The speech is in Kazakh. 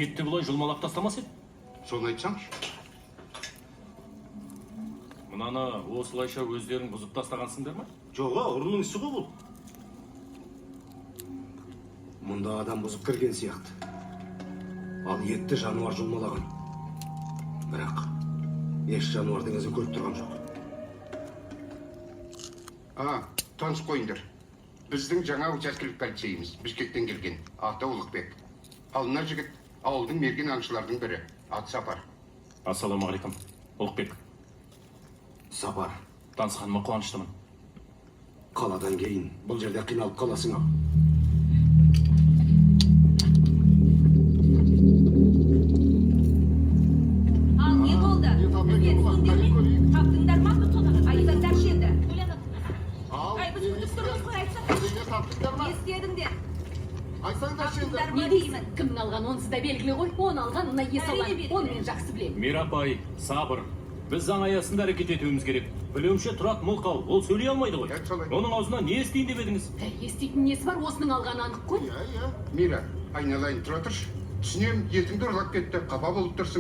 Етті бұлай жұлмалап тастамас еді. Соны айтсаңшы. Мынаны осылайша өздерің бұзып тастағансыңдар ма? Жоқ, ұрының ісі ғой бұл. Мұнда адам бұзып кірген сияқты. Ал етті жануар жұлмалаған. Бірақ еш жануардың ізін көріп тұрғам жоқ. А, танысып қойыңдар. Біздің жаңа учаскелік полицейіміз, Бішкектен келген, аты Ұлықбек. Ал мына жігіт ауылдың мерген аңшылардың бірі, аты Сапар. Ассалаумағалейкум, Ұлықбек. Сапар, Танысқаныма қуаныштымын. Қаладан кейін бұл жерде қиналып қаласың ау. Ал не болды? Бізге түсіндер ме? Таптыңдар ма? Айтсаңдаршы енді. Ай, біз күтіп тұрмыз ғой, айтсаңдаршы. Не істедіңдер? Айтсаңдаршы. Таптыңдар Не ма дейсің? деймін. Кімнің алғаны онсыз да белгілі ғой. Оны алған мына Есалаң. Әрине белгілі. Оны мен жақсы білемін. Мира апай, сабыр. Біз заң аясында әрекет етуіміз керек. Білуімше, Тұрат мылқау, ол сөйлей алмайды ғой. Дәл солай. Оның аузынан не естиін деп едіңіз? Әй, еститін несі бар, осының алғаны анық қой. Иә, иә. Мира, айналайын, тұра тұршы. Түсінемін, етіңді ұрлап кетті, қапа болып тұрсың.